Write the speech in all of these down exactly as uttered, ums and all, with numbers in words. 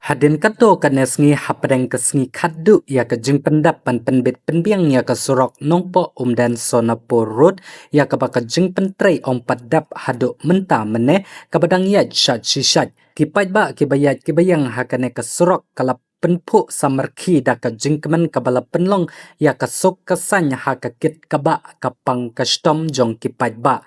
Hadien katto katne sngi hapdeng ka sngi khatduh ïa ka jingpyndep ban pynbit pynbiang ïa ka surok Nongpoh Umden Sonapur Road, ïa kaba ka jingpyntrei ym pat dep haduh mynta mynne, kaba dang ïaid shait shi shait. Ki paidbah kiba ïaid kiba ïeng ha kane ka surok ka la pynphuh samrkhie da ka jingkmen kaba la pynlong ïa ka suk ka saiñ ha ka kit ka bah ka pang ka shitom jong ki paidbah.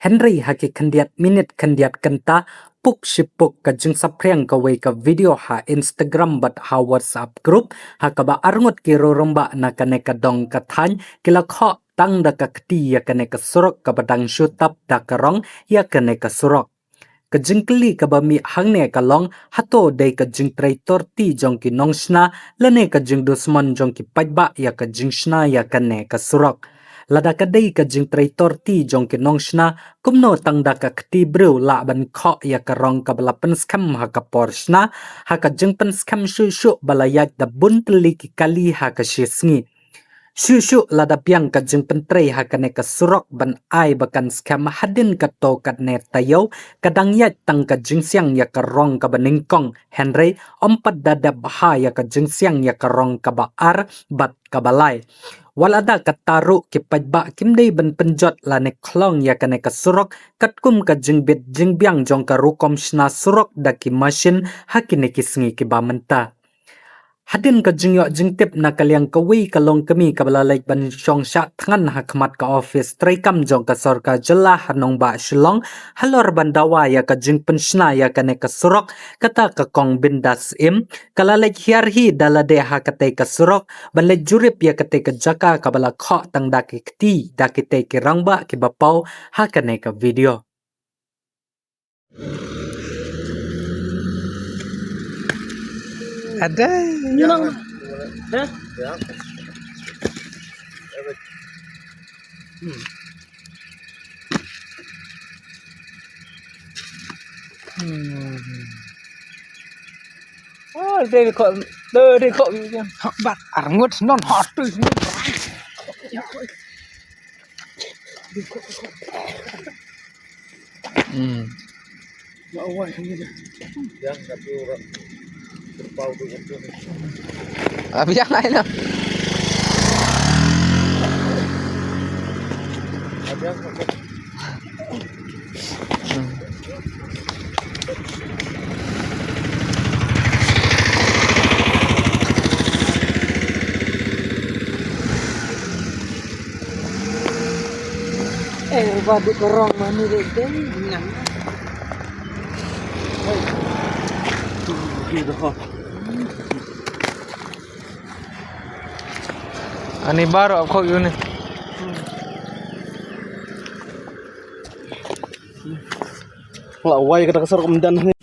Hynrei ha ki khyndiat minit khyndiat kynta, puk shi puk ka jingsaphriang kawei ka video ha Instagram bad ha WhatsApp group, ha kaba arngut ki rangbah na kane ka dong ka thaiñ ki la khoh tang da ka kti ïa kane ka surok kaba dang shu tap da ka rong ïa kane ka surok. Ka jingkylli kaba mih hangne ka long, hato dei ka jingtrei torti jong ki nongshna lane ka jingdusmon jong ki paidbah ïa ka jingshna ïa kane ka surok? Lada ka dei ka jingtrei torti jong ki nongshna, kumno tang da ka kti briew lah ban khoh ïa ka rong kaba la pynskhem ha ka por shna? Ha ka jingpynskhem shuh shuh ba la ïaid da bun tylli ki kali ha ka shi sngi. Shuh shuh lada biang ka jingpyntrei ha kane ka surok ban ai ba kan skhem hadien katto katne taïew, ka dang ïaid tang ka jingsiang ïa ka rong kaba nyngkong, hynrei ym pat da dep bha ïa ka jingsiang ïa ka rong kaba ar bad kaba lai. Wat lada katta ruh ki paidbah kim dei ban pynjot lane khlong ïa kane ka surok katkum ka jingbit jingbiang jong ka rukom shna surok da ki mashin ha kine ki sngi kiba mynta. Hadien ka jingïoh jingtip na ka liang kawei ka longkmie kaba la leit ban shong shah thngan ha khmat ka ophis treikam jong ka sorkar jylla ha nongbah Shillong, halor ban dawa ïa ka jingpynshna ïa kane ka surok, kata ka Kong Bindas Syiem ka la leit hiar hi da lade ha katei ka surok ban leit jurip ïa katei ka jaka kaba la khoh tang da ki kti da kitei ki rangbah kiba paw ha kane ka video. Ada. Memang. Hah? Hmm. Hmm. Oh, dia kok, dia, dia kok. Bat arngut non hot tu. Hmm. Abiang ai na. Hmm. Eh, ba duk rong mani dek dek nang. Ani baru aku yuni. Lah wai kata kasar kemudian ni.